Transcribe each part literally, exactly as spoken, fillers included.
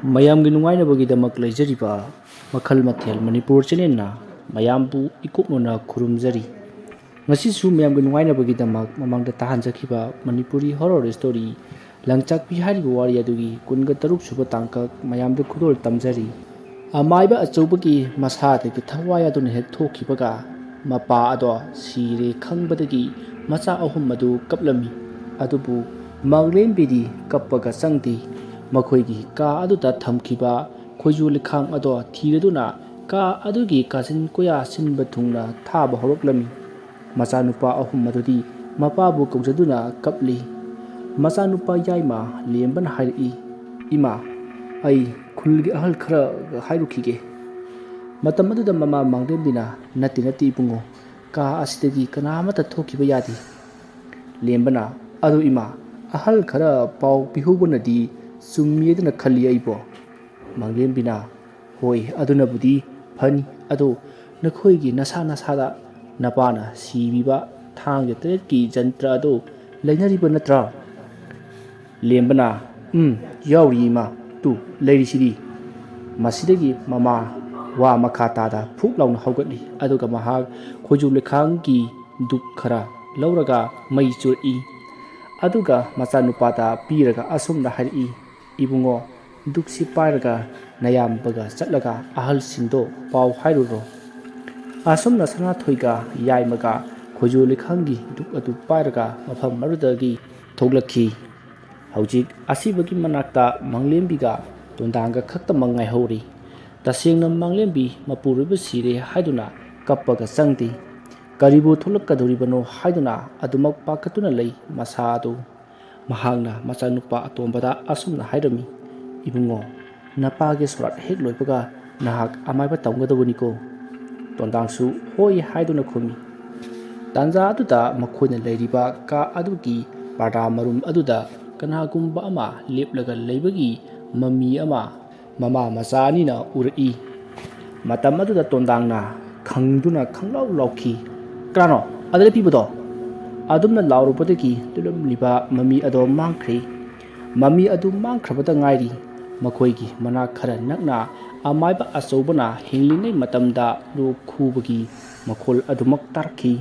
ꯃꯌꯥꯝꯒꯤ ꯅꯨꯡꯉꯥꯏꯅꯕꯒꯤꯗꯃꯛ ꯂꯩꯖꯔꯤꯕ ꯃꯈꯜ ꯃꯊꯦꯜ ꯃꯅꯤꯄꯨꯔ ꯆꯦꯅꯦꯜꯅ ꯃꯌꯥꯝꯕꯨ ꯏꯀꯣꯛꯅꯅ ꯈꯨꯔꯨꯝꯖꯔꯤ꯫ ꯉꯁꯤꯁꯨ ꯃꯌꯥꯝꯒꯤ ꯅꯨꯡꯉꯥꯏꯅꯕꯒꯤꯗꯃꯛ ꯃꯃꯥꯡꯗ ꯇꯥꯍꯟꯖꯈꯤꯕ ꯃꯅꯤꯄꯨꯔꯤ ꯍꯣꯔꯣꯔ ꯁ꯭ꯇꯣꯔꯤ ꯂꯪꯆꯥꯛꯄꯤ ꯍꯥꯏꯔꯤꯕ ꯋꯥꯔꯤ ꯑꯗꯨꯒꯤ ꯀꯨꯟꯒ ꯇꯔꯨꯛ ꯁꯨꯕ ꯇꯥꯡꯀꯛ ꯃꯌꯥꯝꯗ ꯈꯨꯗꯣꯜ ꯇꯝꯖꯔꯤ꯫ ꯑꯃꯥꯏꯕ ꯑꯆꯧꯕꯒꯤ ꯃꯁꯥꯗꯒꯤ ꯊꯋꯥꯏ ꯑꯗꯨꯅ ꯍꯦꯛ ꯊꯣꯛꯈꯤꯕꯒ ꯃꯄꯥ ꯑꯗꯣ ꯁꯤꯔꯦ ꯈꯪꯕꯗꯒꯤ ꯃꯆꯥ ꯑꯍꯨꯝ ꯑꯗꯨ ꯀꯞꯂꯝꯃꯤ꯫ ꯑꯗꯨꯕꯨ ꯃꯥꯡꯂꯦꯝꯕꯤꯗꯤ ꯀꯞꯄꯒ ꯆꯪꯗꯦ꯫ ꯃꯈꯣꯏꯒꯤ ꯀꯥ ꯑꯗꯨꯗ ꯊꯝꯈꯤꯕ ꯈꯣꯏꯖꯨ ꯂꯩꯈꯥꯡ ꯑꯗꯣ ꯊꯤꯔꯗꯨꯅ ꯀꯥ ꯑꯗꯨꯒꯤ ꯀꯥꯆꯤꯟ ꯀꯣꯌꯥ ꯁꯤꯟꯕ ꯊꯨꯡꯅ ꯊꯥꯕ ꯍꯧꯔꯛꯂꯝꯃꯤ꯫ ꯃꯆꯥꯅꯨꯄꯥ ꯑꯍꯨꯝ ꯑꯗꯨꯗꯤ ꯃꯄꯥꯕꯨ ꯀꯧꯖꯗꯨꯅ ꯀꯞꯂꯤ꯫ ꯃꯆꯥꯅꯨꯄꯥ ꯌꯥꯏꯃ ꯂꯦꯝꯕꯅ ꯍꯥꯏꯔꯛꯏ, "ꯏꯃꯥ, ꯑꯩ ꯈꯨꯜꯒꯤ ꯑꯍꯜ ꯈꯔꯒ ꯍꯥꯏꯔꯨꯈꯤꯒꯦ꯫" ꯃꯇꯝ ꯑꯗꯨꯗ ꯃꯃꯥ ꯃꯥꯡꯂꯦꯝꯕꯤꯅ, "ꯅꯠꯇꯦ, ꯅꯠꯇꯦ ꯏꯕꯨꯡꯉꯣ, ꯀꯥ ꯑꯁꯤꯗꯒꯤ ꯀꯅꯥ ꯑꯃꯠꯇ ꯊꯣꯛꯈꯤꯕ ꯌꯥꯗꯦ꯫" ꯂꯦꯝꯕꯅ, "ꯑꯗꯨ ꯏꯃꯥ, ꯑꯍꯜ ꯈꯔ ꯄꯥꯎ ꯄꯤꯍꯧꯕꯅꯗꯤ ꯆꯨꯝꯃꯤꯗꯅ ꯈꯜꯂꯤ ꯑꯩꯕꯣ꯫" ꯃꯥꯡꯂꯦꯝꯕꯤꯅ, "ꯍꯣꯏ, ꯑꯗꯨꯅꯕꯨꯗꯤ ꯐꯅꯤ꯫ ꯑꯗꯣ ꯅꯈꯣꯏꯒꯤ ꯅꯁꯥ ꯅꯁꯥꯗ ꯅꯄꯥꯅ ꯁꯤꯕꯤꯕ ꯊꯥꯡꯖ ꯇꯔꯦꯠꯀꯤ ꯖꯟꯇ꯭ꯔ ꯑꯗꯨ ꯂꯩꯅꯔꯤꯕ ꯅꯠꯇ꯭ꯔꯥ?" ꯂꯦꯝꯕꯅ, "ꯎꯝ, ꯌꯥꯎꯔꯤ ꯏꯃꯥ, ꯇꯨ ꯂꯩꯔꯤꯁꯤꯗꯤ꯫" ꯃꯁꯤꯗꯒꯤ ꯃꯃꯥ ꯋꯥ ꯃꯈꯥ ꯇꯥꯗ ꯐꯨꯛ ꯂꯥꯎꯅ ꯍꯧꯒꯠꯂꯤ꯫ ꯑꯗꯨꯒ ꯃꯍꯥꯛ ꯈꯣꯏꯖꯨ ꯂꯩꯈꯥꯡꯒꯤ ꯗꯨꯛ ꯈꯔ ꯂꯧꯔꯒ ꯃꯩ ꯆꯨꯔꯛꯏ꯫ ꯑꯗꯨꯒ ꯃꯆꯥꯅꯨꯄꯥꯗ ꯄꯤꯔꯒ ꯑꯁꯨꯝꯅ ꯍꯥꯏꯔꯛꯏ, "ꯏꯕꯨꯡꯉꯣ, ꯗꯨꯛꯁꯤ ꯄꯥꯏꯔꯒ ꯅꯌꯥꯝꯕꯒ ꯆꯠꯂꯒ ꯑꯍꯜꯁꯤꯡꯗꯣ ꯄꯥꯎ ꯍꯥꯏꯔꯨꯔꯣ꯫" ꯑꯁꯨꯝꯅ ꯁꯅꯥꯊꯣꯏꯒ ꯌꯥꯏꯃꯒ ꯈꯣꯏꯖꯨ ꯂꯩꯈꯥꯡꯒꯤ ꯗꯨꯛ ꯑꯗꯨ ꯄꯥꯏꯔꯒ ꯃꯐꯝ ꯑꯗꯨꯗꯒꯤ ꯊꯣꯛꯂꯛꯈꯤ꯫ ꯍꯧꯖꯤꯛ ꯑꯁꯤꯕꯒꯤ ꯃꯅꯥꯛꯇ ꯃꯥꯡꯂꯦꯝꯕꯤꯒ ꯇꯣꯟꯗꯥꯡꯒ ꯈꯛꯇꯃꯛ ꯉꯥꯏꯍꯧꯔꯤ꯫ ꯇꯁꯦꯡꯅ ꯃꯥꯡꯂꯦꯝꯕꯤ ꯃꯄꯨꯔꯣꯏꯕ ꯁꯤꯔꯦ ꯍꯥꯏꯗꯨꯅ ꯀꯞꯄꯒ ꯆꯪꯗꯦ꯫ ꯀꯔꯤꯕꯨ ꯊꯣꯛꯂꯛꯀꯗꯧꯔꯤꯕꯅꯣ ꯍꯥꯏꯗꯨꯅ ꯑꯗꯨꯃꯛ ꯄꯥꯈꯠꯇꯨꯅ ꯂꯩ ꯃꯁꯥ ꯑꯗꯨ꯫ ꯃꯍꯥꯛꯅ ꯃꯆꯥꯅꯨꯄꯥ ꯑꯇꯣꯝꯕꯗ ꯑꯁꯨꯝꯅ ꯍꯥꯏꯔꯝꯃꯤ, "ꯏꯕꯨꯡꯉꯣ, ꯅꯄꯥꯒꯤ ꯁꯣꯔꯥꯠ ꯍꯦꯛ ꯂꯣꯏꯕꯒ ꯅꯍꯥꯛ ꯑꯃꯥꯏꯕ ꯇꯝꯒꯗꯧꯕꯅꯤꯀꯣ꯫" ꯇꯣꯟꯗꯥꯡꯁꯨ ꯍꯣꯏ ꯍꯥꯏꯗꯨꯅ ꯈꯨꯝꯃꯤ꯫ ꯇꯥꯟꯖꯥ ꯑꯗꯨꯗ ꯃꯈꯣꯏꯅ ꯂꯩꯔꯤꯕ ꯀꯥ ꯑꯗꯨꯒꯤ ꯄꯔꯗꯥ ꯃꯔꯨꯝ ꯑꯗꯨꯗ ꯀꯅꯥꯒꯨꯝꯕ ꯑꯃ ꯂꯦꯞꯂꯒ ꯂꯩꯕꯒꯤ ꯃꯃꯤ ꯑꯃ ꯃꯃꯥ ꯃꯆꯥ ꯑꯅꯤꯅ ꯎꯔꯛꯏ꯫ ꯃꯇꯝ ꯑꯗꯨꯗ ꯇꯣꯟꯗꯥꯡꯅ ꯈꯪꯗꯨꯅ ꯈꯪꯂꯥꯎ ꯂꯥꯎꯈꯤ, "ꯀꯅꯥꯅꯣ ꯑꯗ ꯂꯦꯞꯄꯤꯕꯗꯣ?" ꯑꯗꯨꯝꯅ ꯂꯥꯎꯔꯨꯕꯗꯒꯤ ꯂꯦꯞꯂꯝꯂꯤꯕ ꯃꯃꯤ ꯑꯗꯣ ꯃꯥꯡꯈ꯭ꯔꯦ꯫ ꯃꯃꯤ ꯑꯗꯨ ꯃꯥꯡꯈ꯭ꯔꯕꯗ ꯉꯥꯏꯔꯤ꯫ ꯃꯈꯣꯏꯒꯤ ꯃꯅꯥꯛ ꯈꯔ ꯅꯛꯅ ꯑꯃꯥꯏꯕ ꯑꯆꯧꯕꯅ ꯍꯤꯡꯂꯤꯉꯩ ꯃꯇꯝꯗ ꯂꯣꯛ ꯈꯨꯕꯒꯤ ꯃꯈꯣꯜ ꯑꯗꯨꯃꯛ ꯇꯥꯔꯛꯈꯤ꯫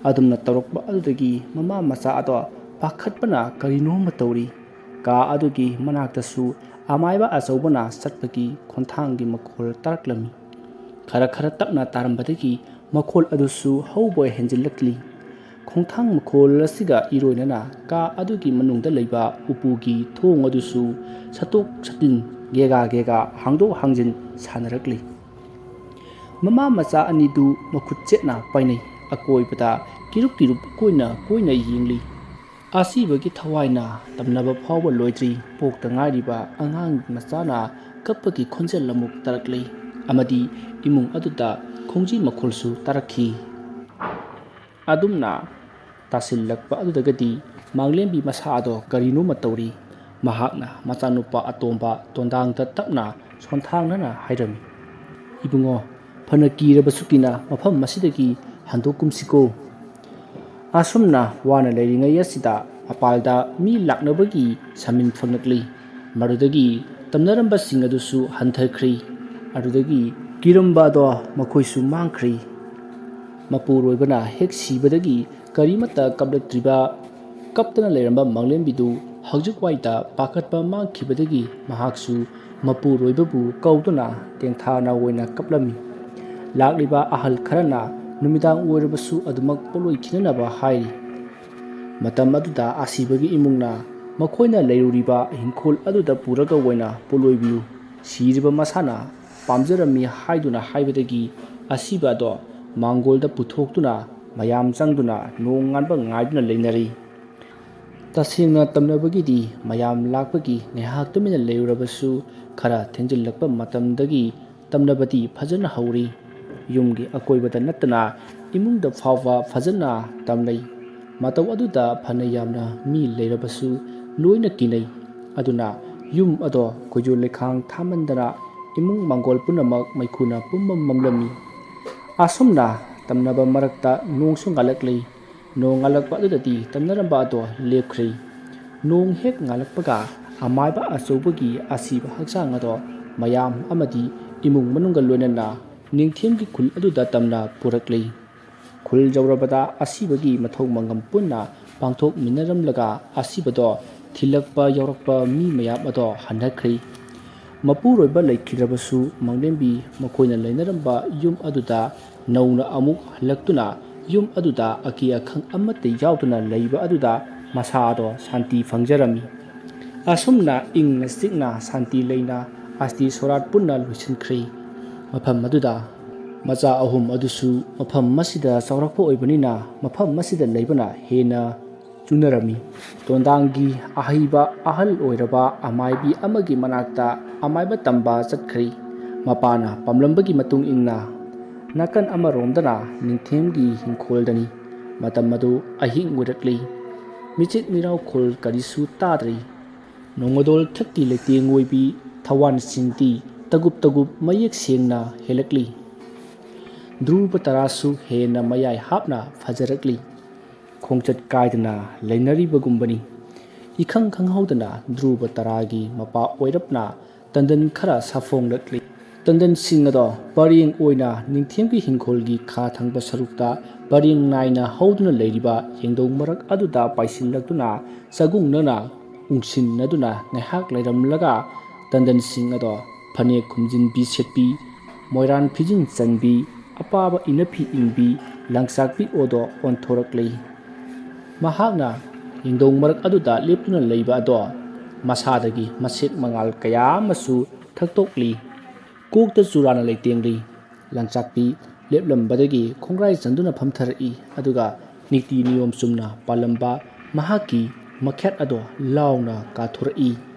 ꯑꯗꯨꯝꯅ ꯇꯧꯔꯛꯄ ꯑꯗꯨꯗꯒꯤ ꯃꯃꯥ ꯃꯆꯥ ꯑꯗꯣ ꯄꯥꯈꯠꯄꯅ ꯀꯔꯤꯅꯣꯃ ꯇꯧꯔꯤ꯫ ꯀꯥ ꯑꯗꯨꯒꯤ ꯃꯅꯥꯛꯇꯁꯨ ꯑꯃꯥꯏꯕ ꯑꯆꯧꯕꯅ ꯆꯠꯄꯒꯤ ꯈꯣꯟꯊꯥꯡꯒꯤ ꯃꯈꯣꯜ ꯇꯥꯔꯛꯂꯝꯃꯤ꯫ ꯈꯔ ꯈꯔ ꯇꯞꯅ ꯇꯥꯔꯝꯕꯗꯒꯤ ꯃꯈꯣꯜ ꯑꯗꯨꯁꯨ ꯍꯧꯕ ꯍꯦꯟꯖꯤꯜꯂꯛꯂꯤ꯫ ꯈꯣꯡꯊꯥꯡ ꯃꯈꯣꯜ ꯑꯁꯤꯒ ꯏꯔꯣꯏꯅꯅ ꯀꯥ ꯑꯗꯨꯒꯤ ꯃꯅꯨꯡꯗ ꯂꯩꯕ ꯎꯄꯨꯒꯤ ꯊꯣꯡ ꯑꯗꯨꯁꯨ ꯁꯠꯇꯣꯛ ꯁꯠꯇꯤꯟ, ꯒꯦꯒꯥ ꯒꯦꯒꯥ, ꯍꯥꯡꯗꯣꯛ ꯍꯥꯡꯖꯤꯟ ꯁꯥꯟꯅꯔꯛꯂꯤ꯫ ꯃꯃꯥ ꯃꯆꯥ ꯑꯅꯤꯗꯨ ꯃꯈꯨꯠ ꯆꯦꯠꯅ ꯄꯥꯏꯅꯩ꯫ ꯑꯀꯣꯏꯕꯗ ꯀꯤꯔꯨꯞ ꯀꯤꯔꯨꯞ, ꯀꯣꯏꯅ ꯀꯣꯏꯅ ꯌꯦꯡꯂꯤ꯫ ꯑꯁꯤꯕꯒꯤ ꯊꯋꯥꯏꯅ ꯇꯝꯅꯕ ꯐꯥꯎꯕ ꯂꯣꯏꯗ꯭ꯔꯤ꯫ ꯄꯣꯛꯇ ꯉꯥꯏꯔꯤꯕ ꯑꯉꯥꯡ ꯃꯆꯥꯅ ꯀꯞꯄꯒꯤ ꯈꯣꯟꯖꯦꯜ ꯑꯃꯨꯛ ꯇꯥꯔꯛꯂꯤ ꯑꯃꯗꯤ ꯏꯃꯨꯡ ꯑꯗꯨꯗ ꯈꯣꯡꯖꯤ ꯃꯈꯣꯜꯁꯨ ꯇꯥꯔꯛꯈꯤ꯫ ꯑꯗꯨꯝꯅ ꯇꯥꯁꯤꯜꯂꯛꯄ ꯑꯗꯨꯗꯒꯗꯤ ꯃꯥꯡꯂꯦꯝꯕꯤ ꯃꯁꯥ ꯑꯗꯣ ꯀꯔꯤꯅꯣꯃ ꯇꯧꯔꯤ꯫ ꯃꯍꯥꯛꯅ ꯃꯆꯥꯅꯨꯄꯥ ꯑꯇꯣꯝꯕ ꯇꯣꯟꯗꯥꯡꯗ ꯇꯞꯅ ꯁꯣꯟꯊꯥꯡꯅꯅ ꯍꯥꯏꯔꯝꯃꯤ, "ꯏꯕꯨꯡꯉꯣ, ꯐꯅ ꯀꯤꯔꯕꯁꯨ ꯀꯤꯅ ꯃꯐꯝ ꯑꯁꯤꯗꯒꯤ ꯍꯟꯗꯣꯛꯀꯨꯝꯁꯤꯀꯣ꯫ ꯑꯁꯨꯝꯅ ꯋꯥꯅ ꯂꯩꯔꯤꯉꯩ ꯑꯁꯤꯗ ꯃꯄꯥꯜꯗ ꯃꯤ ꯂꯥꯛꯅꯕꯒꯤ ꯁꯃꯤꯟ ꯐꯪꯂꯛꯂꯤ꯫ ꯃꯗꯨꯗꯒꯤ ꯇꯝꯅꯔꯝꯕꯁꯤꯡ ꯑꯗꯨꯁꯨ ꯍꯟꯊꯈ꯭ꯔꯦ꯫ ꯑꯗꯨꯗꯒꯤ ꯀꯤꯔꯝꯕ ꯑꯗꯣ ꯃꯈꯣꯏꯁꯨ ꯃꯥꯡꯈ꯭ꯔꯦ꯫" ꯃꯄꯨꯔꯣꯏꯕꯅ ꯍꯦꯛ ꯁꯤꯕꯗꯒꯤ ꯀꯔꯤꯃꯠꯇ ꯀꯞꯂꯛꯇ꯭ꯔꯤꯕ, ꯀꯞꯇꯅ ꯂꯩꯔꯝꯕ ꯃꯥꯡꯂꯦꯝꯕꯤꯗꯨ ꯍꯧꯖꯤꯛ ꯋꯥꯏꯗ ꯄꯥꯈꯠꯄ ꯃꯥꯡꯈꯤꯕꯗꯒꯤ ꯃꯍꯥꯛꯁꯨ ꯃꯄꯨꯔꯣꯏꯕꯕꯨ ꯀꯧꯗꯨꯅ ꯇꯦꯡꯊꯥꯅ ꯑꯣꯏꯅ ꯀꯞꯂꯝꯃꯤ꯫ ꯂꯥꯛꯂꯤꯕ ꯑꯍꯜ ꯈꯔꯅ ꯅꯨꯃꯤꯗꯥꯡ ꯑꯣꯏꯔꯕꯁꯨ ꯑꯗꯨꯃꯛ ꯄꯣꯠꯂꯣꯏ ꯈꯤꯅꯅꯕ ꯍꯥꯏꯔꯤ꯫ ꯃꯇꯝ ꯑꯗꯨꯗ ꯑꯁꯤꯕꯒꯤ ꯏꯃꯨꯡꯅ ꯃꯈꯣꯏꯅ ꯂꯩꯔꯨꯔꯤꯕ ꯏꯪꯈꯣꯜ ꯑꯗꯨꯗ ꯄꯨꯔꯒ ꯑꯣꯏꯅ ꯄꯣꯠꯂꯣꯏꯕꯤꯌꯨ, ꯁꯤꯔꯤꯕ ꯃꯁꯥꯅ ꯄꯥꯝꯖꯔꯝꯃꯤ ꯍꯥꯏꯗꯨꯅ ꯍꯥꯏꯕꯗꯒꯤ ꯑꯁꯤꯕ ꯑꯗꯣ ꯃꯥꯡꯒꯣꯜꯗ ꯄꯨꯊꯣꯛꯇꯨꯅ ꯃꯌꯥꯝ ꯆꯪꯗꯨꯅ ꯅꯣꯡ ꯉꯥꯟꯕ ꯉꯥꯏꯗꯨꯅ ꯂꯩꯅꯔꯤ꯫ ꯇꯁꯦꯡꯅ ꯇꯝꯅꯕꯒꯤꯗꯤ ꯃꯌꯥꯝ ꯂꯥꯛꯄꯒꯤ ꯉꯥꯏꯍꯥꯛ ꯇꯨꯃꯤꯟꯅ ꯂꯩꯔꯨꯔꯕꯁꯨ ꯈꯔ ꯊꯦꯡꯖꯤꯜꯂꯛꯄ ꯃꯇꯝꯗꯒꯤ ꯇꯝꯅꯕꯗꯤ ꯐꯖꯅ ꯍꯧꯔꯤ꯫ ꯌꯨꯝꯒꯤ ꯑꯀꯣꯏꯕꯗ ꯅꯠꯇꯅ ꯏꯃꯨꯡꯗ ꯐꯥꯎꯕ ꯐꯖꯅ ꯇꯝꯅꯩ꯫ ꯃꯇꯧ ꯑꯗꯨꯗ ꯐꯅ ꯌꯥꯝꯅ ꯃꯤ ꯂꯩꯔꯕꯁꯨ ꯂꯣꯏꯅ ꯀꯤꯅꯩ꯫ ꯑꯗꯨꯅ ꯌꯨꯝ ꯑꯗꯣ ꯀꯣꯏꯖꯨ ꯂꯩꯈꯥꯡ ꯊꯥꯃꯟꯗꯅ ꯏꯃꯨꯡ ꯃꯥꯡꯒꯣꯜ ꯄꯨꯝꯅꯃꯛ ꯃꯩꯈꯨꯅ ꯄꯨꯝꯃꯝ ꯃꯝꯂꯝꯃꯤ꯫ ꯑꯁꯨꯝꯅ ꯇꯝꯅꯕ ꯃꯔꯛꯇ ꯅꯣꯡꯁꯨ ꯉꯥꯜꯂꯛꯂꯤ꯫ ꯅꯣꯡ ꯉꯥꯜꯂꯛꯄ ꯑꯗꯨꯗꯗꯤ ꯇꯝꯅꯔꯝꯕ ꯑꯗꯣ ꯂꯦꯞꯈ꯭ꯔꯦ꯫ ꯅꯣꯡ ꯍꯦꯛ ꯉꯥꯜꯂꯛꯄꯒ ꯑꯃꯥꯏꯕ ꯑꯆꯧꯕꯒꯤ ꯑꯁꯤꯕ ꯍꯛꯆꯥꯡ ꯑꯗꯣ ꯃꯌꯥꯝ ꯑꯃꯗꯤ ꯏꯃꯨꯡ ꯃꯅꯨꯡꯒ ꯂꯣꯏꯅꯅ ꯅꯤꯡꯊꯦꯝꯒꯤ ꯈꯨꯜ ꯑꯗꯨꯗ ꯇꯝꯅ ꯄꯨꯔꯛꯂꯤ꯫ ꯈꯨꯜ ꯌꯧꯔꯕꯗ ꯑꯁꯤꯕꯒꯤ ꯃꯊꯧ ꯃꯉꯝ ꯄꯨꯟꯅ ꯄꯥꯡꯊꯣꯛꯃꯤꯟꯅꯔꯝꯂꯒ ꯑꯁꯤꯕꯗꯣ ꯊꯤꯜꯂꯛꯄ ꯌꯥꯎꯔꯛꯄ ꯃꯤ ꯃꯌꯥꯝ ꯑꯗꯣ ꯍꯟꯅꯈ꯭ꯔꯤ꯫ ꯃꯄꯨꯔꯣꯏꯕ ꯂꯩꯈꯤꯗ꯭ꯔꯕꯁꯨ ꯃꯪꯂꯦꯝꯕꯤ ꯃꯈꯣꯏꯅ ꯂꯩꯅꯔꯝꯕ ꯌꯨꯝ ꯑꯗꯨꯗ ꯅꯧꯅ ꯑꯃꯨꯛ ꯍꯜꯂꯛꯇꯨꯅ ꯌꯨꯝ ꯑꯗꯨꯗ ꯑꯀꯤ ꯑꯈꯪ ꯑꯃꯠꯇ ꯌꯥꯎꯗꯅ ꯂꯩꯕ ꯑꯗꯨꯗ ꯃꯁꯥꯗꯣ ꯁꯥꯟꯇꯤ ꯐꯪꯖꯔꯝꯃꯤ꯫ ꯑꯁꯨꯝꯅ ꯏꯪꯅ ꯆꯤꯛꯅ ꯁꯥꯟꯇꯤ ꯂꯩꯅ ꯑꯁꯇꯤ ꯁꯣꯔꯥꯠ ꯄꯨꯟꯅ ꯂꯣꯏꯁꯤꯟꯈ꯭ꯔꯦ꯫ ꯃꯐꯝ ꯑꯗꯨꯗ ꯃꯆꯥ ꯑꯍꯨꯝ ꯑꯗꯨꯁꯨ ꯃꯐꯝ ꯑꯁꯤꯗ ꯆꯥꯎꯔꯛꯄ ꯑꯣꯏꯕꯅꯤꯅ ꯃꯐꯝ ꯑꯁꯤꯗ ꯂꯩꯕꯅ ꯍꯦꯟꯅ ꯆꯨꯅꯔꯝꯃꯤ꯫ ꯇꯣꯟꯗꯥꯡꯒꯤ ꯑꯍꯩꯕ ꯑꯍꯜ ꯑꯣꯏꯔꯕ ꯑꯃꯥꯏꯕꯤ ꯑꯃꯒꯤ ꯃꯅꯥꯛꯇ ꯑꯃꯥꯏꯕ ꯇꯝꯕ ꯆꯠꯈ꯭ꯔꯦ꯫ ꯃꯄꯥꯅ ꯄꯥꯝꯂꯝꯕꯒꯤ ꯃꯇꯨꯡ ꯏꯟꯅ ꯅꯥꯀꯟ ꯑꯃꯔꯣꯝꯗꯅ ꯅꯤꯡꯊꯦꯝꯒꯤ ꯍꯤꯡꯈꯣꯜꯗꯅꯤ꯫ ꯃꯇꯝ ꯑꯗꯨ ꯑꯍꯤꯡ ꯑꯣꯏꯔꯛꯂꯤ꯫ ꯃꯤꯆꯤꯛ ꯃꯤꯔꯥꯎꯈꯣꯜ ꯀꯔꯤꯁꯨ ꯇꯥꯗ꯭ꯔꯤ꯫ ꯅꯣꯡꯃꯗꯣꯜ ꯊꯛꯀꯤ ꯂꯩꯇꯦꯡ ꯑꯣꯏꯕꯤ ꯊꯋꯥꯟꯁꯤꯡꯗꯤ ꯇꯒꯨꯞ ꯇꯒꯨꯞ ꯃꯌꯦꯛ ꯁꯦꯡꯅ ꯍꯦꯜꯂꯛꯂꯤ꯫ ꯙ꯭ꯔꯨꯕ ꯇꯔꯥꯁꯨ ꯍꯦꯟꯅ ꯃꯌꯥꯏ ꯍꯥꯞꯅ ꯐꯖꯔꯛꯂꯤ꯫ ꯈꯣꯡꯆꯠ ꯀꯥꯏꯗꯅ ꯂꯩꯅꯔꯤꯕꯒꯨꯝꯕꯅꯤ꯫ ꯏꯈꯪ ꯈꯪꯍꯧꯗꯅ ꯙ꯭ꯔꯨꯕ ꯇꯔꯥꯒꯤ ꯃꯄꯥ ꯑꯣꯏꯔꯞꯅ ꯇꯟꯗꯟ ꯈꯔ ꯁꯥꯐꯣꯡꯂꯛꯂꯤ꯫ ꯇꯟꯗꯟꯁꯤꯡ ꯑꯗꯣ ꯄꯔꯦꯡ ꯑꯣꯏꯅ ꯅꯤꯡꯊꯦꯝꯒꯤ ꯍꯤꯡꯈꯣꯜꯒꯤ ꯈꯥ ꯊꯪꯕ ꯁꯔꯨꯛꯇ ꯄꯔꯦꯡ ꯅꯥꯏꯅ ꯍꯧꯗꯨꯅ ꯂꯩꯔꯤꯕ ꯌꯦꯡꯗꯧ ꯃꯔꯛ ꯑꯗꯨꯗ ꯄꯥꯏꯁꯤꯜꯂꯛꯇꯨꯅ ꯆꯒꯨꯡꯅꯅ ꯎꯪꯁꯤꯟꯅꯗꯨꯅ ꯉꯥꯏꯍꯥꯛ ꯂꯩꯔꯝꯂꯒ ꯇꯟꯗꯟꯁꯤꯡ ꯑꯗꯣ ꯐꯅꯦꯛ ꯈꯨꯝꯖꯤꯟꯕꯤ ꯁꯦꯠꯄꯤ, ꯃꯣꯏꯔꯥꯟ ꯐꯤꯖꯤꯟ ꯆꯟꯕꯤ, ꯑꯄꯥꯕ ꯏꯅꯐꯤ ꯏꯟꯕꯤ ꯂꯪꯆꯥꯛꯄꯤ ꯑꯣꯗꯣ ꯑꯣꯟꯊꯣꯔꯛꯂꯤ꯫ ꯃꯍꯥꯛꯅ ꯌꯦꯡꯗꯧ ꯃꯔꯛ ꯑꯗꯨꯗ ꯂꯦꯞꯇꯨꯅ ꯂꯩꯕ ꯑꯗꯣ ꯃꯁꯥꯗꯒꯤ ꯃꯁꯦꯛ ꯃꯉꯥꯜ ꯀꯌꯥ ꯑꯃꯁꯨ ꯊꯛꯇꯣꯛꯂꯤ꯫ ꯀꯣꯛꯇ ꯆꯨꯔꯥꯅ ꯂꯩꯇꯦꯡꯂꯤ꯫ ꯂꯪꯆꯥꯛꯄꯤ ꯂꯦꯞꯂꯝꯕꯗꯒꯤ ꯈꯣꯡꯒ꯭ꯔꯥꯏ ꯆꯟꯗꯨꯅ ꯐꯝꯊꯔꯛꯏ, ꯑꯗꯨꯒ ꯅꯤꯇꯤ ꯅꯤꯌꯣꯝ ꯆꯨꯝꯅ ꯄꯥꯜꯂꯝꯕ ꯃꯍꯥꯛꯀꯤ ꯃꯈꯦꯠ ꯑꯗꯣ ꯂꯥꯎꯅ ꯀꯥꯊꯣꯔꯛꯏ꯫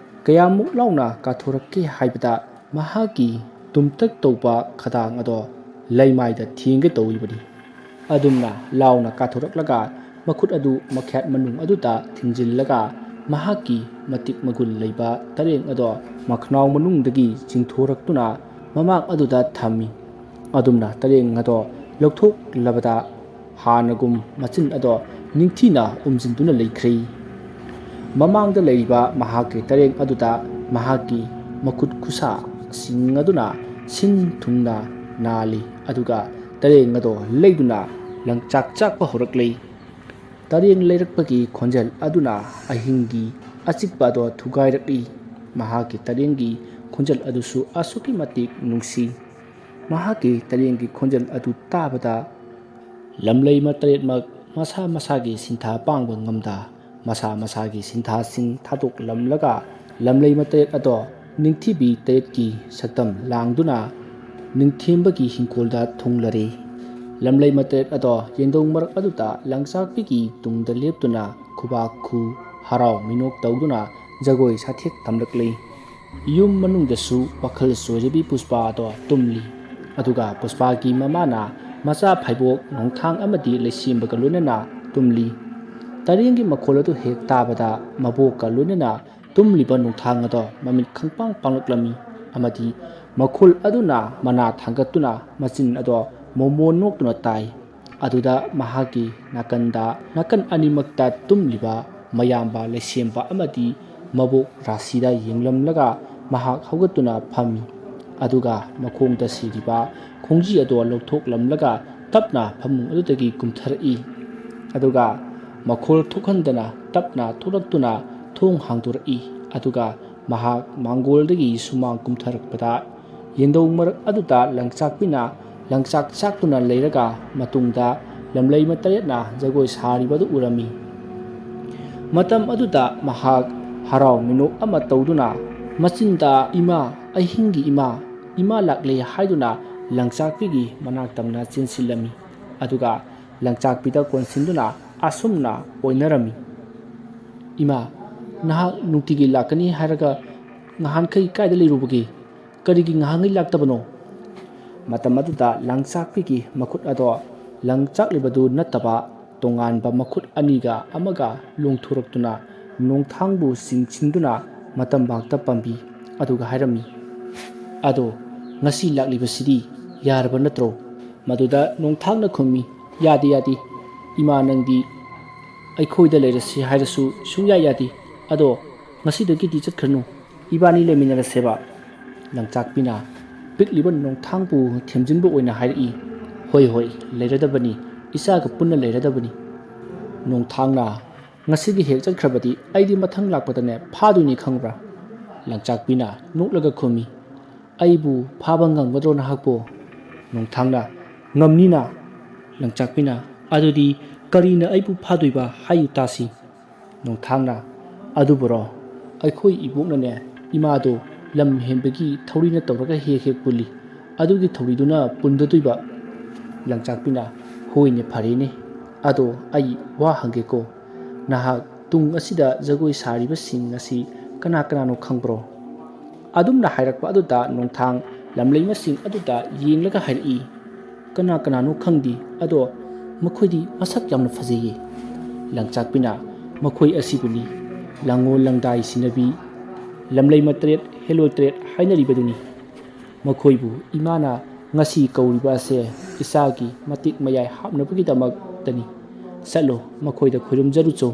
ꯀꯌꯥꯃꯨꯛ ꯂꯥꯎꯅ ꯀꯥꯊꯣꯔꯛꯀꯦ ꯍꯥꯏꯕꯗ ꯃꯍꯥꯛꯀꯤ ꯇꯨꯝꯇꯛ ꯇꯧꯕ ꯈꯗꯥꯡ ꯑꯗꯣ ꯂꯩꯃꯥꯏꯗ ꯊꯦꯡꯒꯦ ꯇꯧꯔꯤꯕꯅꯤ꯫ ꯑꯗꯨꯝꯅ ꯂꯥꯎꯅ ꯀꯥꯊꯣꯔꯛꯂꯒ ꯃꯈꯨꯠ ꯑꯗꯨ ꯃꯈꯦꯠ ꯃꯅꯨꯡ ꯑꯗꯨꯗ ꯊꯤꯡꯖꯤꯜꯂꯒ ꯃꯍꯥꯛꯀꯤ ꯃꯇꯤꯛ ꯃꯒꯨꯟ ꯂꯩꯕ ꯇꯔꯦꯡ ꯑꯗꯣ ꯃꯈꯅꯥꯎ ꯃꯅꯨꯡꯗꯒꯤ ꯆꯤꯡꯊꯣꯔꯛꯇꯨꯅ ꯃꯃꯥꯡ ꯑꯗꯨꯗ ꯊꯝꯃꯤ꯫ ꯑꯗꯨꯝꯅ ꯇꯔꯦꯡ ꯑꯗꯣ ꯂꯧꯊꯣꯛꯂꯕꯗ ꯍꯥꯟꯅꯒꯨꯝ ꯃꯆꯤꯟ ꯑꯗꯣ ꯅꯤꯡꯊꯤꯅ ꯎꯝꯖꯤꯟꯗꯨꯅ ꯂꯩꯈ꯭ꯔꯦ꯫ ꯃꯃꯥꯡꯗ ꯂꯩꯔꯤꯕ ꯃꯍꯥꯛꯀꯤ ꯇꯔꯦꯡ ꯑꯗꯨꯗ ꯃꯍꯥꯛꯀꯤ ꯃꯈꯨꯠ ꯈꯨꯁꯥꯁꯤꯡ ꯑꯗꯨꯅ ꯁꯤꯟ ꯊꯨꯡꯅ ꯅꯥꯜꯂꯤ, ꯑꯗꯨꯒ ꯇꯔꯦꯡ ꯑꯗꯣ ꯂꯩꯗꯨꯅ ꯂꯪꯆꯥꯛ ꯆꯥꯛꯄ ꯍꯧꯔꯛꯂꯤ꯫ ꯇꯔꯦꯡ ꯂꯩꯔꯛꯄꯒꯤ ꯈꯣꯟꯖꯦꯜ ꯑꯗꯨꯅ ꯑꯍꯤꯡꯒꯤ ꯑꯆꯤꯛꯄ ꯑꯗꯣ ꯊꯨꯒꯥꯏꯔꯛꯂꯤ꯫ ꯃꯍꯥꯛꯀꯤ ꯇꯔꯦꯡꯒꯤ ꯈꯣꯟꯖꯦꯜ ꯑꯗꯨꯁꯨ ꯑꯁꯨꯛꯀꯤ ꯃꯇꯤꯛ ꯅꯨꯡꯁꯤ꯫ ꯃꯍꯥꯛꯀꯤ ꯇꯔꯦꯡꯒꯤ ꯈꯣꯟꯖꯦꯜ ꯑꯗꯨ ꯇꯥꯕꯗ ꯂꯝꯂꯩꯃ ꯇꯔꯦꯠꯃꯛ ꯃꯁꯥ ꯃꯁꯥꯒꯤ ꯁꯤꯟꯊꯥ ꯄꯥꯡꯕ ꯉꯝꯗ, ꯃꯁꯥ ꯃꯁꯥꯒꯤ ꯁꯤꯟꯊꯥꯁꯤꯡ ꯊꯥꯗꯣꯛꯂꯝꯂꯒ ꯂꯝꯂꯩꯃ ꯇꯔꯦꯠ ꯑꯗꯣ ꯅꯤꯡꯊꯤꯕꯤ ꯇꯔꯦꯠꯀꯤ ꯁꯛꯇꯝ ꯂꯥꯡꯗꯨꯅ ꯅꯤꯡꯊꯦꯝꯕꯒꯤ ꯍꯤꯡꯈꯣꯜꯗ ꯊꯨꯡꯂꯔꯦ꯫ ꯂꯝꯂꯩꯃ ꯇꯔꯦꯠ ꯑꯗꯣ ꯌꯦꯟꯗꯧ ꯃꯔꯛ ꯑꯗꯨꯗ ꯂꯪꯆꯥꯛꯄꯤꯒꯤ ꯇꯨꯡꯗ ꯂꯦꯞꯇꯨꯅ ꯈꯨꯕꯥꯛ ꯈꯨ, ꯍꯔꯥꯎ ꯃꯤꯅꯣꯛ ꯇꯧꯗꯨꯅ ꯖꯒꯣꯏ ꯁꯥꯊꯦꯛ ꯊꯝꯂꯛꯂꯤ꯫ ꯌꯨꯝ ꯃꯅꯨꯡꯗꯁꯨ ꯋꯥꯈꯜ ꯆꯣꯏꯔꯕꯤ ꯄꯨꯁꯄꯥ ꯑꯗꯣ ꯇꯨꯝꯂꯤ꯫ ꯑꯗꯨꯒ ꯄꯨꯁꯄꯥꯒꯤ ꯃꯃꯥꯅ ꯃꯆꯥ ꯐꯩꯕꯣꯛ ꯅꯣꯡꯊꯥꯡ ꯑꯃꯗꯤ ꯂꯩꯁꯦꯝꯕꯒ ꯂꯣꯏꯅꯅ ꯇꯨꯝꯂꯤ꯫ ꯇꯔꯦꯡꯒꯤ ꯃꯈꯣꯜ ꯑꯗꯨ ꯍꯦꯛ ꯇꯥꯕꯗ ꯃꯕꯣꯛꯀ ꯂꯣꯏꯅꯅ ꯇꯨꯝꯂꯤꯕ ꯅꯣꯡꯊꯥꯡ ꯑꯗꯣ ꯃꯃꯤꯠ ꯈꯪꯄꯥꯡ ꯄꯥꯡꯂꯛꯂꯝꯃꯤ, ꯑꯃꯗꯤ ꯃꯈꯣꯜ ꯑꯗꯨꯅ ꯃꯅꯥ ꯊꯥꯡꯒꯠꯇꯨꯅ ꯃꯆꯤꯟ ꯑꯗꯣ ꯃꯣꯃꯣꯟ ꯅꯣꯛꯇꯨꯅ ꯇꯥꯏ꯫ ꯑꯗꯨꯗ ꯃꯍꯥꯛꯀꯤ ꯅꯥꯀꯟꯗ, ꯅꯥꯀꯟ ꯑꯅꯤꯃꯛꯇ ꯇꯨꯝꯂꯤꯕ ꯃꯌꯥꯝꯕ ꯂꯩꯁꯦꯝꯕ ꯑꯃꯗꯤ ꯃꯕꯣꯛ ꯔꯥꯁꯤꯗ ꯌꯦꯡꯂꯝꯂꯒ ꯃꯍꯥꯛ ꯍꯧꯒꯠꯇꯨꯅ ꯐꯝꯃꯤ꯫ ꯑꯗꯨꯒ ꯃꯈꯣꯡꯗ ꯁꯤꯔꯤꯕ ꯈꯣꯡꯖꯤ ꯑꯗꯣ ꯂꯧꯊꯣꯛꯂꯝꯂꯒ ꯇꯞꯅ ꯐꯃꯨꯡ ꯑꯗꯨꯗꯒꯤ ꯀꯨꯝꯊꯔꯛꯏ꯫ ꯑꯗꯨꯒ ꯃꯈꯣꯜ ꯊꯣꯛꯍꯟꯗꯅ ꯇꯞꯅ ꯊꯣꯛꯂꯛꯇꯨꯅ ꯊꯣꯡ ꯍꯥꯡꯗꯣꯔꯛꯏ꯫ ꯑꯗꯨꯒ ꯃꯍꯥꯛ ꯃꯥꯡꯒꯣꯜꯗꯒꯤ ꯁꯨꯃꯥꯡ ꯀꯨꯝꯊꯔꯛꯄꯗ ꯌꯦꯟꯗꯧ ꯃꯔꯛ ꯑꯗꯨꯗ ꯂꯪꯆꯥꯛꯄꯤꯅ ꯂꯪꯆꯥꯛ ꯆꯥꯛꯇꯨꯅ ꯂꯩꯔꯒ ꯃꯇꯨꯡꯗ ꯂꯝꯂꯩꯃ ꯇꯔꯦꯠꯅ ꯖꯒꯣꯏ ꯁꯥꯔꯤꯕꯗꯨ ꯎꯔꯝꯃꯤ꯫ ꯃꯇꯝ ꯑꯗꯨꯗ ꯃꯍꯥꯛ ꯍꯔꯥꯎ ꯃꯤꯅꯣꯛ ꯑꯃ ꯇꯧꯗꯨꯅ ꯃꯆꯤꯟꯗ "ꯏꯃꯥ, ꯑꯍꯤꯡꯒꯤ ꯏꯃꯥ, ꯏꯃꯥ ꯂꯥꯛꯂꯦ" ꯍꯥꯏꯗꯨꯅ ꯂꯪꯆꯥꯛꯄꯤꯒꯤ ꯃꯅꯥꯛ ꯇꯝꯅ ꯆꯦꯟꯁꯤꯜꯂꯝꯃꯤ꯫ ꯑꯗꯨꯒ ꯂꯪꯆꯥꯛꯄꯤꯗ ꯀꯣꯟꯁꯤꯟꯗꯨꯅ ꯑꯁꯨꯝꯅ ꯑꯣꯏꯅꯔꯝꯃꯤ, "ꯏꯃꯥ, ꯅꯍꯥꯛ ꯅꯨꯡꯇꯤꯒꯤ ꯂꯥꯛꯀꯅꯤ ꯍꯥꯏꯔꯒ ꯉꯍꯥꯟꯈꯩ ꯀꯥꯏꯗ ꯂꯩꯔꯨꯕꯒꯦ? ꯀꯔꯤꯒꯤ ꯉꯍꯥꯟꯈꯩ ꯂꯥꯛꯇꯕꯅꯣ?" ꯃꯇꯝ ꯑꯗꯨꯗ ꯂꯪꯆꯥꯛꯄꯤꯒꯤ ꯃꯈꯨꯠ ꯑꯗꯣ ꯂꯪꯆꯥꯛꯂꯤꯕꯗꯨ ꯅꯠꯇꯕ ꯇꯣꯉꯥꯟꯕ ꯃꯈꯨꯠ ꯑꯅꯤꯒ ꯑꯃꯒ ꯂꯣꯡꯊꯣꯔꯛꯇꯨꯅ ꯅꯣꯡꯊꯥꯡꯕꯨ ꯆꯤꯡꯁꯤꯟꯗꯨꯅ ꯃꯇꯝꯕꯥꯛꯇ ꯄꯥꯝꯕꯤ꯫ ꯑꯗꯨꯒ ꯍꯥꯏꯔꯝꯃꯤ, "ꯑꯗꯣ ꯉꯁꯤ ꯂꯥꯛꯂꯤꯕꯁꯤꯗꯤ ꯌꯥꯔꯕ ꯅꯠꯇ꯭ꯔꯣ?" ꯃꯗꯨꯗ ꯅꯣꯡꯊꯥꯡꯅ ꯈꯨꯝꯃꯤ, "ꯌꯥꯗꯦ, ꯌꯥꯗꯦ꯫ ꯏꯃꯥ ꯅꯪꯗꯤ ꯑꯩꯈꯣꯏꯗ ꯂꯩꯔꯁꯤ ꯍꯥꯏꯔꯁꯨ ꯁꯨꯡꯌꯥ ꯌꯥꯗꯦ꯫ "ꯑꯗꯣ ꯉꯁꯤꯗꯒꯤꯗꯤ ꯆꯠꯈ꯭ꯔꯅꯨ, ꯏꯕꯥꯅꯤ ꯂꯩꯃꯤꯟꯅꯔꯁꯦꯕ?" ꯂꯪꯆꯥꯛꯄꯤꯅ ꯄꯤꯛꯂꯤꯕ ꯅꯣꯡꯊꯥꯡꯕꯨ ꯊꯦꯝꯖꯤꯟꯕ ꯑꯣꯏꯅ ꯍꯥꯏꯔꯛꯏ꯫ "ꯍꯣꯏ, ꯍꯣꯏ, ꯂꯩꯔꯗꯕꯅꯤ, ꯏꯆꯥꯒ ꯄꯨꯟꯅ ꯂꯩꯔꯗꯕꯅꯤ꯫" ꯅꯣꯡꯊꯥꯡꯅ, "ꯉꯁꯤꯒꯤ ꯍꯦꯛ ꯆꯠꯈ꯭ꯔꯕꯗꯤ ꯑꯩꯗꯤ ꯃꯊꯪ ꯂꯥꯛꯄꯗꯅꯦ ꯐꯥꯗꯣꯏꯅꯤ, ꯈꯪꯕ꯭ꯔꯥ?" ꯂꯪꯆꯥꯛꯄꯤꯅ ꯅꯣꯛꯂꯒ ꯈꯨꯝꯃꯤ꯫ "ꯑꯩꯕꯨ ꯐꯥꯕ ꯉꯝꯒꯗ꯭ꯔꯣ ꯅꯍꯥꯛꯄꯨ?" ꯅꯣꯡꯊꯥꯡꯅ, "ꯉꯝꯅꯤꯅ꯫" ꯂꯪꯆꯥꯛꯄꯤꯅ, "ꯑꯗꯨꯗꯤ ꯀꯔꯤꯅ ꯑꯩꯕꯨ ꯐꯥꯗꯣꯏꯕ, ꯍꯥꯏꯌꯨ ꯇꯥꯁꯤ?" ꯅꯣꯡꯊꯥꯡꯅ, "ꯑꯗꯨꯕꯨꯔꯣ, ꯑꯩꯈꯣꯏ ꯏꯕꯣꯛꯅꯅꯦ, ꯏꯃꯥꯗꯣ ꯂꯝ ꯍꯦꯟꯕꯒꯤ ꯊꯧꯔꯤꯅ ꯇꯧꯔꯒ ꯍꯦꯛ ꯍꯦꯛ ꯄꯨꯜꯂꯤ, ꯑꯗꯨꯒꯤ ꯊꯧꯔꯤꯗꯨꯅ ꯄꯨꯟꯗꯗꯣꯏꯕ꯫" ꯂꯪꯆꯥꯛꯄꯤꯅ, "ꯍꯣꯏꯅꯦ, ꯐꯔꯦꯅꯦ, ꯑꯗꯣ ꯑꯩ ꯋꯥ ꯍꯪꯒꯦꯀꯣ, ꯅꯍꯥꯛ ꯇꯨꯡ ꯑꯁꯤꯗ ꯖꯒꯣꯏ ꯁꯥꯔꯤꯕꯁꯤꯡ ꯑꯁꯤ ꯀꯅꯥ ꯀꯅꯥꯅꯣ ꯈꯪꯕ꯭ꯔꯣ?" ꯑꯗꯨꯝꯅ ꯍꯥꯏꯔꯛꯄ ꯑꯗꯨꯗ ꯅꯣꯡꯊꯥꯡ ꯂꯝꯂꯩꯃꯁꯤꯡ ꯑꯗꯨꯗ ꯌꯦꯡꯂꯒ ꯍꯥꯏꯔꯛꯏ, "ꯀꯅꯥ ꯀꯅꯥꯅꯣ ꯈꯪꯗꯦ, ꯑꯗꯣ ꯃꯈꯣꯏꯗꯤ ꯃꯁꯛ ꯌꯥꯝꯅ ꯐꯖꯩꯌꯦ꯫" ꯂꯪꯆꯥꯛꯄꯤꯅ, "ꯃꯈꯣꯏ ꯑꯁꯤꯕꯨꯅꯤ ꯂꯥꯡꯉꯣꯜ ꯂꯪꯗꯥꯏ ꯁꯤꯟꯅꯕꯤ, ꯂꯝꯂꯩꯃ ꯇꯔꯦꯠ ꯍꯦꯂꯣꯏ ꯇꯔꯦꯠ ꯍꯥꯏꯅꯔꯤꯕꯗꯨꯅꯤ꯫ ꯃꯈꯣꯏꯕꯨ ꯏꯃꯥꯅ ꯉꯁꯤ ꯀꯧꯔꯤꯕ ꯑꯁꯦ ꯏꯆꯥꯒꯤ ꯃꯇꯤꯛ ꯃꯌꯥꯏ ꯍꯥꯞꯅꯕꯒꯤꯗꯃꯛꯇꯅꯤ꯫ ꯆꯠꯂꯣ, ꯃꯈꯣꯏꯗ ꯈꯨꯔꯨꯝꯖꯔꯨꯆꯣ꯫"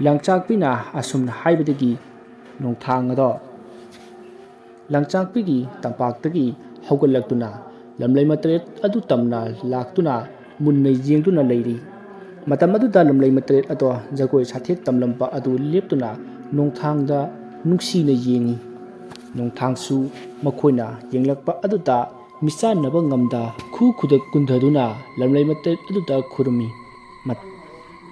ꯂꯪꯆꯥꯛꯄꯤꯅ ꯑꯁꯨꯝꯅ ꯍꯥꯏꯕꯗꯒꯤ ꯅꯣꯡꯊꯥꯡ ꯑꯗꯣ ꯂꯪꯆꯥꯛꯄꯤꯒꯤ ꯇꯝꯄꯥꯛꯇꯒꯤ ꯍꯧꯒꯠꯂꯛꯇꯨꯅ ꯂꯝꯂꯩꯃ ꯇꯔꯦꯠ ꯑꯗꯨ ꯇꯝꯅ ꯂꯥꯛꯇꯨꯅ ꯃꯨꯟꯅ ꯌꯦꯡꯗꯨꯅ ꯂꯩꯔꯤ꯫ ꯃꯇꯝ ꯑꯗꯨꯗ ꯂꯝꯂꯩꯃ ꯇꯔꯦꯠ ꯑꯗꯣ ꯖꯒꯣꯏ ꯁꯥꯊꯦꯛ ꯇꯝꯂꯝꯕ ꯑꯗꯨ ꯂꯦꯞꯇꯨꯅ ꯅꯣꯡꯊꯥꯡꯗ ꯅꯨꯡꯁꯤꯅ ꯌꯦꯡꯉꯤ꯫ ꯅꯣꯡꯊꯥꯡꯁꯨ ꯃꯈꯣꯏꯅ ꯌꯦꯡꯂꯛꯄ ꯑꯗꯨꯗ ꯃꯤꯆꯥꯟꯅꯕ ꯉꯝꯗ ꯈꯨ ꯈꯨꯗ ꯀꯨꯟꯊꯗꯨꯅ ꯂꯝꯂꯩꯃ ꯇꯔꯦꯠ ꯑꯗꯨꯗ ꯈꯨꯔꯨꯝꯃꯤ꯫ ꯃꯠ-,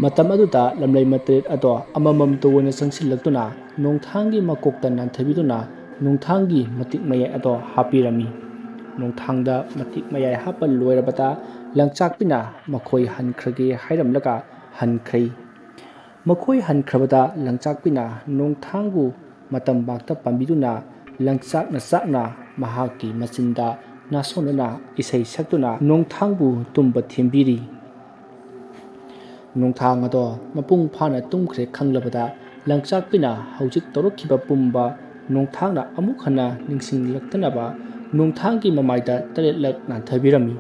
ꯃꯇꯝ ꯑꯗꯨꯗ ꯂꯝꯂꯩꯃ ꯇꯔꯦꯠ ꯑꯗꯣ ꯑꯃꯃꯝꯇ ꯑꯣꯏꯅ ꯆꯪꯁꯤꯜꯂꯛꯇꯨꯅ ꯅꯣꯡꯊꯥꯡꯒꯤ ꯃꯀꯣꯛꯇ ꯅꯥꯟꯊꯕꯤꯗꯨꯅ ꯅꯣꯡꯊꯥꯡꯒꯤ ꯃꯇꯤꯛ ꯃꯌꯥꯏ ꯑꯗꯣ ꯍꯥꯞꯄꯤꯔꯝꯃꯤ꯫ ꯅꯣꯡꯊꯥꯡꯗ ꯃꯇꯤꯛ ꯃꯌꯥꯏ ꯍꯥꯞꯄ ꯂꯣꯏꯔꯕꯗ ꯂꯪꯆꯥꯛꯄꯤꯅ ꯃꯈꯣꯏ ꯍꯟꯈ꯭ꯔꯒꯦ ꯍꯥꯏꯔꯝꯂꯒ ꯍꯟꯈ꯭ꯔꯦ꯫ ꯃꯈꯣꯏ ꯍꯟꯈ꯭ꯔꯕꯗ ꯂꯪꯆꯥꯛꯄꯤꯅ ꯅꯣꯡꯊꯥꯡꯕꯨ ꯃꯇꯝ ꯃꯥꯛꯇ ꯄꯥꯝꯕꯤꯗꯨꯅ ꯂꯪꯆꯥꯛꯅ ꯆꯥꯛꯅ ꯃꯍꯥꯛꯀꯤ ꯃꯆꯤꯟꯗ ꯅꯥꯁꯣꯟꯅꯅ ꯏꯁꯩ ꯁꯛꯇꯨꯅ ꯅꯣꯡꯊꯥꯡꯕꯨ ꯇꯨꯝꯕ ꯊꯦꯝꯕꯤꯔꯤ꯫ ꯅꯣꯡꯊꯥꯡ ꯑꯗꯣ ꯃꯄꯨꯡ ꯐꯥꯅ ꯇꯨꯝꯈ꯭ꯔꯦ ꯈꯪꯂꯕꯗ ꯂꯪꯆꯥꯛꯄꯤꯅ ꯍꯧꯖꯤꯛ ꯇꯧꯔꯛꯈꯤꯕ ꯄꯨꯝꯕ ꯅꯣꯡꯊꯥꯡꯅ ꯑꯃꯨꯛ ꯍꯟꯅ ꯅꯤꯡꯁꯤꯡꯂꯛꯇꯅꯕ ꯅꯣꯡꯊꯥꯡꯒꯤ ꯃꯃꯥꯏꯗ ꯇꯔꯦꯠꯂꯛ ꯅꯥꯟꯊꯕꯤꯔꯝꯃꯤ꯫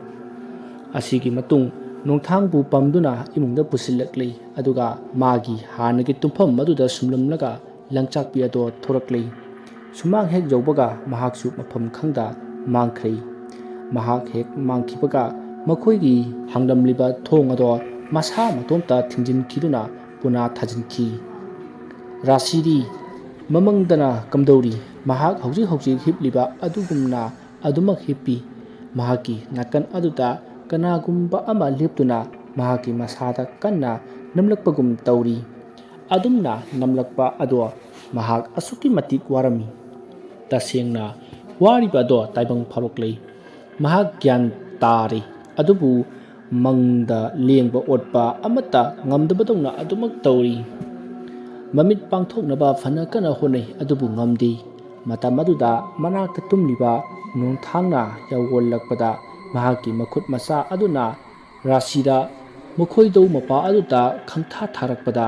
ꯑꯁꯤꯒꯤ ꯃꯇꯨꯡ ꯅꯣꯡꯊꯥꯡꯕꯨ ꯄꯝꯗꯨꯅ ꯏꯃꯨꯡꯗ ꯄꯨꯁꯤꯜꯂꯛꯂꯤ꯫ ꯑꯗꯨꯒ ꯃꯥꯒꯤ ꯍꯥꯟꯅꯒꯤ ꯇꯨꯝꯐꯝ ꯑꯗꯨꯗ ꯁꯨꯝꯂꯝꯂꯒ ꯂꯪꯆꯥꯛꯄꯤ ꯑꯗꯣ ꯊꯣꯔꯛꯂꯤ꯫ ꯁꯨꯃꯥꯡ ꯍꯦꯛ ꯌꯧꯕꯒ ꯃꯍꯥꯛꯁꯨ ꯃꯐꯝ ꯈꯪꯗ ꯃꯥꯡꯈ꯭ꯔꯦ꯫ ꯃꯍꯥꯛ ꯍꯦꯛ ꯃꯥꯡꯈꯤꯕꯒ ꯃꯈꯣꯏꯒꯤ ꯍꯥꯡꯂꯝꯂꯤꯕ ꯊꯣꯡ ꯑꯗꯣ ꯃꯁꯥ ꯃꯇꯣꯝꯇ ꯊꯤꯡꯖꯤꯟꯈꯤꯗꯨꯅ ꯄꯨꯅꯥ ꯊꯥꯖꯤꯟꯈꯤ꯫ ꯔꯥꯁꯤꯗꯤ ꯃꯃꯪꯗꯅ ꯀꯝꯗꯧꯔꯤ? ꯃꯍꯥꯛ ꯍꯧꯖꯤꯛ ꯍꯧꯖꯤꯛ ꯍꯤꯞꯂꯤꯕ ꯑꯗꯨꯒꯨꯝꯅ ꯑꯗꯨꯃꯛ ꯍꯤꯞꯄꯤ꯫ ꯃꯍꯥꯛꯀꯤ ꯅꯥꯀꯟ ꯑꯗꯨꯗ ꯀꯅꯥꯒꯨꯝꯕ ꯑꯃ ꯂꯦꯞꯇꯨꯅ ꯃꯍꯥꯛꯀꯤ ꯃꯁꯥꯗ ꯀꯟꯅ ꯅꯝꯂꯛꯄꯒꯨꯝ ꯇꯧꯔꯤ꯫ ꯑꯗꯨꯝꯅ ꯅꯝꯂꯛꯄ ꯑꯗꯣ ꯃꯍꯥꯛ ꯑꯁꯨꯛꯀꯤ ꯃꯇꯤꯛ ꯋꯥꯔꯝꯃꯤ꯫ ꯇꯁꯦꯡꯅ ꯋꯥꯔꯤꯕ ꯑꯗꯣ ꯇꯥꯏꯕꯪ ꯐꯥꯎꯔꯛꯂꯦ꯫ ꯃꯍꯥꯛ ꯒ꯭ꯌꯥꯟ ꯇꯥꯔꯦ, ꯑꯗꯨꯕꯨ ꯃꯪꯗ ꯂꯦꯡꯕ ꯑꯣꯠꯄ ꯑꯃꯠꯇ ꯉꯝꯗꯕꯗꯧꯅ ꯑꯗꯨꯃꯛ ꯇꯧꯔꯤ꯫ ꯃꯃꯤꯠ ꯄꯥꯡꯊꯣꯛꯅꯕ ꯐꯅ ꯀꯟꯅ ꯍꯣꯠꯅꯩ, ꯑꯗꯨꯕꯨ ꯉꯝꯗꯦ꯫ ꯃꯇꯝ ꯑꯗꯨꯗ ꯃꯅꯥꯛꯇ ꯇꯨꯝꯂꯤꯕ ꯅꯣꯡꯊꯥꯡꯅ ꯌꯧꯒꯣꯜꯂꯛꯄꯗ ꯃꯍꯥꯛꯀꯤ ꯃꯈꯨꯠ ꯃꯁꯥ ꯑꯗꯨꯅ ꯔꯥꯁꯤꯗ ꯃꯈꯣꯏꯗꯧ ꯃꯄꯥ ꯑꯗꯨꯗ ꯈꯪꯊꯥ ꯊꯥꯔꯛꯄꯗ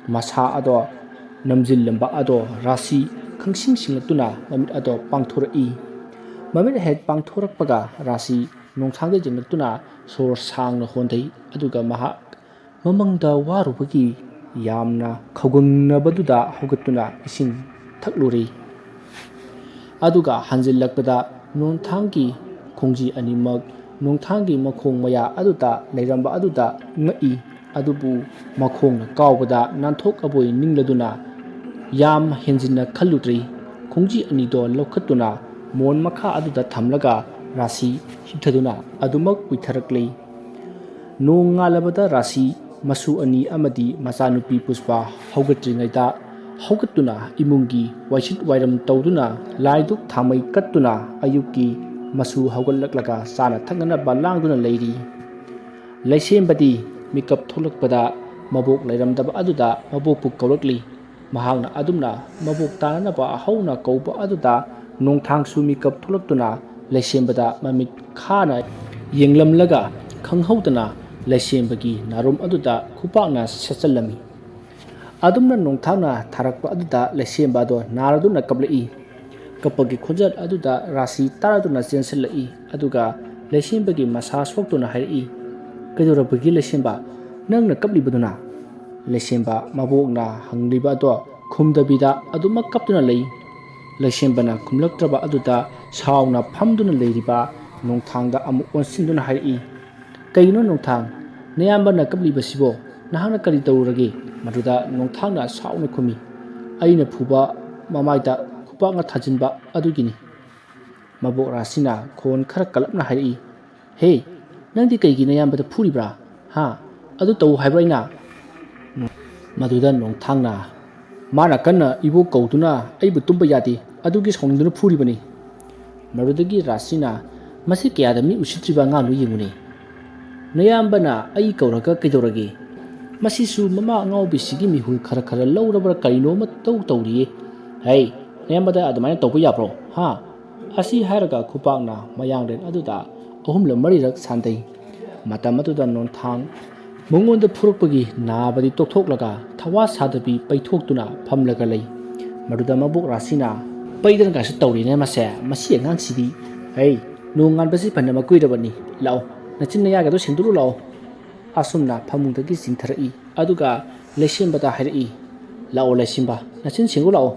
ꯃꯁꯥ ꯑꯗꯣ ꯅꯝꯖꯤꯜꯂꯝꯕ ꯑꯗꯣ ꯔꯥꯁꯤ ꯈꯪꯁꯤꯡ ꯁꯤꯡꯂꯛꯇꯨꯅ ꯃꯃꯤꯠ ꯑꯗꯣ ꯄꯥꯡꯊꯣꯔꯛꯏ꯫ ꯃꯃꯤꯠ ꯍꯦꯛ ꯄꯥꯡꯊꯣꯔꯛꯄꯒ ꯔꯥꯁꯤ ꯅꯣꯡꯊꯥꯡꯗ ꯌꯦꯡꯂꯛꯇꯨꯅ ꯁꯣꯔ ꯁꯥꯡꯅ ꯍꯣꯟꯊꯩ, ꯑꯗꯨꯒ ꯃꯍꯥꯛ ꯃꯃꯪꯗ ꯋꯥꯔꯨꯕꯒꯤ ꯌꯥꯝꯅ ꯈꯧꯒꯪꯅꯕꯗꯨꯗ ꯍꯧꯒꯠꯇꯨꯅ ꯏꯁꯤꯡ ꯊꯛꯂꯨꯔꯦ꯫ ꯑꯗꯨꯒ ꯍꯟꯖꯤꯜꯂꯛꯄꯗ ꯅꯣꯡꯊꯥꯡꯒꯤ ꯈꯣꯡꯖꯤ ꯑꯅꯤꯃꯛ ꯅꯣꯡꯊꯥꯡꯒꯤ ꯃꯈꯣꯡ ꯃꯌꯥ ꯑꯗꯨꯗ ꯂꯩꯔꯝꯕ ꯑꯗꯨꯗ ꯉꯛꯏ꯫ ꯑꯗꯨꯕꯨ ꯃꯈꯣꯡꯅ ꯀꯥꯎꯕꯗ ꯅꯥꯟꯊꯣꯛꯑꯕꯣꯏ ꯅꯤꯡꯂꯗꯨꯅ ꯌꯥꯝ ꯍꯦꯟꯖꯤꯟꯅ ꯈꯜꯂꯨꯗ꯭ꯔꯤ꯫ ꯈꯣꯡꯖꯤ ꯑꯅꯤꯗꯣ ꯂꯧꯈꯠꯇꯨꯅ ꯃꯣꯟ ꯃꯈꯥ ꯑꯗꯨꯗ ꯊꯝꯂꯒ ꯔꯥꯁꯤ ꯍꯤꯞꯊꯗꯨꯅ ꯑꯗꯨꯃꯛ ꯎꯏꯊꯔꯛꯂꯤ꯫ ꯅꯣꯡ ꯉꯥꯜꯂꯕꯗ ꯔꯥꯁꯤ ꯃꯁꯨ ꯑꯅꯤ ꯑꯃꯗꯤ ꯃꯆꯥꯅꯨꯄꯤ ꯄꯨꯁꯄꯥ ꯍꯧꯒꯠꯇ꯭ꯔꯤꯉꯩꯗ ꯍꯧꯒꯠꯇꯨꯅ ꯏꯃꯨꯡꯒꯤ ꯋꯥꯏꯁꯤꯠ ꯋꯥꯏꯔꯝ ꯇꯧꯗꯨꯅ ꯂꯥꯏꯗꯨꯛ ꯊꯥꯃꯩ ꯀꯠꯇꯨꯅ ꯑꯌꯨꯛꯀꯤ ꯃꯁꯨ ꯍꯧꯒꯠꯂꯛꯂꯒ ꯆꯥꯅ ꯊꯛꯅꯅꯕ ꯂꯥꯡꯗꯨꯅ ꯂꯩꯔꯤ꯫ ꯂꯩꯁꯦꯝꯕꯗꯤ ꯃꯤꯀꯞ ꯊꯣꯛꯂꯛꯄꯗ ꯃꯕꯣꯛ ꯂꯩꯔꯝꯗꯕ ꯑꯗꯨꯗ ꯃꯕꯣꯛꯄꯨ ꯀꯧꯔꯛꯂꯤ꯫ ꯃꯍꯥꯛꯅ ꯑꯗꯨꯝꯅ ꯃꯕꯣꯛ ꯇꯥꯅꯅꯕ ꯍꯧꯅ ꯀꯧꯕ ꯑꯗꯨꯗ ꯅꯣꯡꯊꯥꯡꯁꯨ ꯃꯤꯀꯞ ꯊꯣꯛꯂꯛꯇꯨꯅ ꯂꯩꯁꯦꯝꯕꯗ ꯃꯃꯤꯠ ꯈꯥꯅ ꯌꯦꯡꯂꯝꯂꯒ ꯈꯪꯍꯧꯗꯅ ꯂꯩꯁꯦꯝꯕꯒꯤ ꯅꯥꯔꯨꯝ ꯑꯗꯨꯗ ꯈꯨꯄꯥꯛꯅ ꯁꯦꯠꯆꯜꯂꯝꯃꯤ꯫ ꯑꯗꯨꯝꯅ ꯅꯣꯡꯊꯥꯡꯅ ꯊꯥꯔꯛꯄ ꯑꯗꯨꯗ ꯂꯩꯁꯦꯝꯕ ꯑꯗꯣ ꯅꯥꯔꯗꯨꯅ ꯀꯞꯂꯛꯏ꯫ ꯀꯞꯄꯒꯤ ꯈꯣꯟꯖꯦꯜ ꯑꯗꯨꯗ ꯔꯥꯁꯤ ꯇꯥꯔꯗꯨꯅ ꯆꯦꯟꯁꯤꯜꯂꯛꯏ, ꯑꯗꯨꯒ ꯂꯩꯁꯦꯝꯕꯒꯤ ꯃꯁꯥ ꯁꯣꯛꯇꯨꯅ ꯍꯥꯏꯔꯛꯏ, "ꯀꯩꯗꯧꯔꯕꯒꯦ ꯂꯩꯁꯦꯝꯕ? ꯅꯪꯅ ꯀꯞꯂꯤꯕꯗꯨꯅ?" ꯂꯩꯁꯦꯝꯕ ꯃꯕꯣꯛꯅ ꯍꯪꯂꯤꯕ ꯑꯗꯣ ꯈꯨꯝꯗꯕꯤꯗ ꯑꯗꯨꯃꯛ ꯀꯞꯇꯨꯅ ꯂꯩ꯫ ꯂꯩꯁꯦꯝꯕꯅ ꯈꯨꯝꯂꯛꯇ꯭ꯔꯕ ꯑꯗꯨꯗ ꯁꯥꯎꯅ ꯐꯝꯗꯨꯅ ꯂꯩꯔꯤꯕ ꯅꯣꯡꯊꯥꯡꯗ ꯑꯃꯨꯛ ꯑꯣꯟꯁꯤꯟꯗꯨꯅ ꯍꯥꯏꯔꯛꯏ, "ꯀꯩꯒꯤꯅꯣ ꯅꯣꯡꯊꯥꯡ? ꯅꯌꯥꯝꯕꯅ ꯀꯞꯂꯤꯕꯁꯤꯕꯣ? ꯅꯍꯥꯛꯅ ꯀꯔꯤ ꯇꯧꯔꯨꯔꯒꯦ?" ꯃꯗꯨꯗ ꯅꯣꯡꯊꯥꯡꯅ ꯁꯥꯎꯅ ꯈꯨꯝꯃꯤ, "ꯑꯩꯅ ꯐꯨꯕ ꯃꯃꯥꯏꯗ ꯈꯨꯄꯥꯛꯅ ꯊꯥꯖꯤꯟꯕ ꯑꯗꯨꯒꯤꯅꯤ"꯫ ꯃꯕꯣꯛ ꯔꯥꯁꯤꯅ ꯈꯣꯟ ꯈꯔ ꯀꯜꯂꯞꯅ ꯍꯥꯏꯔꯛꯏ, "ꯍꯦ, ꯅꯪꯗꯤ ꯀꯩꯒꯤ ꯅꯌꯥꯝꯕꯗ ꯐꯨꯔꯤꯕ꯭ꯔꯥ? ꯍꯥ? ꯑꯗꯨ ꯇꯧ ꯍꯥꯏꯕ꯭ꯔꯥ ꯑꯩꯅ?" ꯃꯗꯨꯗ ꯅꯣꯡꯊꯥꯡꯅ, "ꯃꯥꯅ ꯀꯟꯅ ꯏꯕꯣꯛ ꯀꯧꯗꯨꯅ ꯑꯩꯕꯨ ꯇꯨꯝꯕ ꯌꯥꯗꯦ, ꯑꯗꯨꯒꯤ ꯁꯥꯎꯅꯤꯡꯗꯨꯅ ꯐꯨꯔꯤꯕꯅꯤ"꯫ ꯃꯗꯨꯗꯒꯤ ꯔꯥꯁꯤꯅ, "ꯃꯁꯤ ꯀꯌꯥꯗ ꯃꯤ ꯎꯁꯤꯠꯇ꯭ꯔꯤꯕ ꯑꯉꯥꯡꯅꯣ ꯌꯦꯡꯉꯨꯅꯦ꯫ ꯅꯌꯥꯝꯕꯅ ꯑꯩ ꯀꯧꯔꯒ ꯀꯩꯗꯧꯔꯒꯦ? ꯃꯁꯤꯁꯨ ꯃꯃꯥ ꯑꯉꯥꯎꯕꯤꯁꯤꯒꯤ ꯃꯤꯍꯨꯜ ꯈꯔ ꯈꯔ ꯂꯧꯔꯕ꯭ꯔꯥ ꯀꯔꯤꯅꯣ ꯑꯃ ꯇꯧ ꯇꯧꯔꯤꯌꯦ꯫ ꯍꯩ, ꯅꯌꯥꯝꯕꯗ ꯑꯗꯨꯃꯥꯏꯅ ꯇꯧꯕ ꯌꯥꯕ꯭ꯔꯣ? ꯍꯥ?" ꯑꯁꯤ ꯍꯥꯏꯔꯒ ꯈꯨꯄꯥꯛꯅ ꯃꯌꯥꯡꯂꯦꯟ ꯑꯗꯨꯗ ꯑꯍꯨꯝꯂꯛ ꯃꯔꯤꯔꯛ ꯁꯥꯟꯗꯩ꯫ ꯃꯇꯝ ꯑꯗꯨꯗ ꯅꯣꯡꯊꯥꯡ ꯃꯉꯣꯟꯗ ꯐꯨꯔꯛꯄꯒꯤ ꯅꯥꯕꯗꯤ ꯇꯣꯛꯊꯣꯛꯂꯒ ꯊꯋꯥ ꯁꯥꯗꯕꯤ ꯄꯩꯊꯣꯛꯇꯨꯅ ꯐꯝꯂꯒ ꯂꯩ꯫ ꯃꯗꯨꯗ ꯃꯕꯣꯛ ꯔꯥꯁꯤꯅ, "ꯄꯩꯗꯅꯒꯁꯨ ꯇꯧꯔꯤꯅꯦ ꯃꯁꯦ, ꯃꯁꯤ ꯑꯉꯥꯡꯁꯤꯗꯤ꯫ ꯍꯩ, ꯅꯣꯡ ꯉꯥꯟꯕꯁꯤ ꯐꯅ ꯀꯨꯏꯔꯕꯅꯤ꯫ ꯂꯥꯛꯑꯣ, ꯅꯆꯤꯟ ꯅꯌꯥꯒꯗꯣ ꯁꯦꯡꯗꯣꯛꯎ ꯂꯥꯛꯑꯣ"꯫ ꯑꯁꯨꯝꯅ ꯐꯃꯨꯡꯗꯒꯤ ꯆꯤꯡꯊꯔꯛꯏ꯫ ꯑꯗꯨꯒ ꯂꯩꯁꯦꯝꯕꯗ ꯍꯥꯏꯔꯛꯏ, "ꯂꯥꯛꯑꯣ ꯂꯩꯁꯦꯝꯕ, ꯅꯆꯤꯟ ꯁꯦꯡꯉꯨ ꯂꯥꯛꯑꯣ"꯫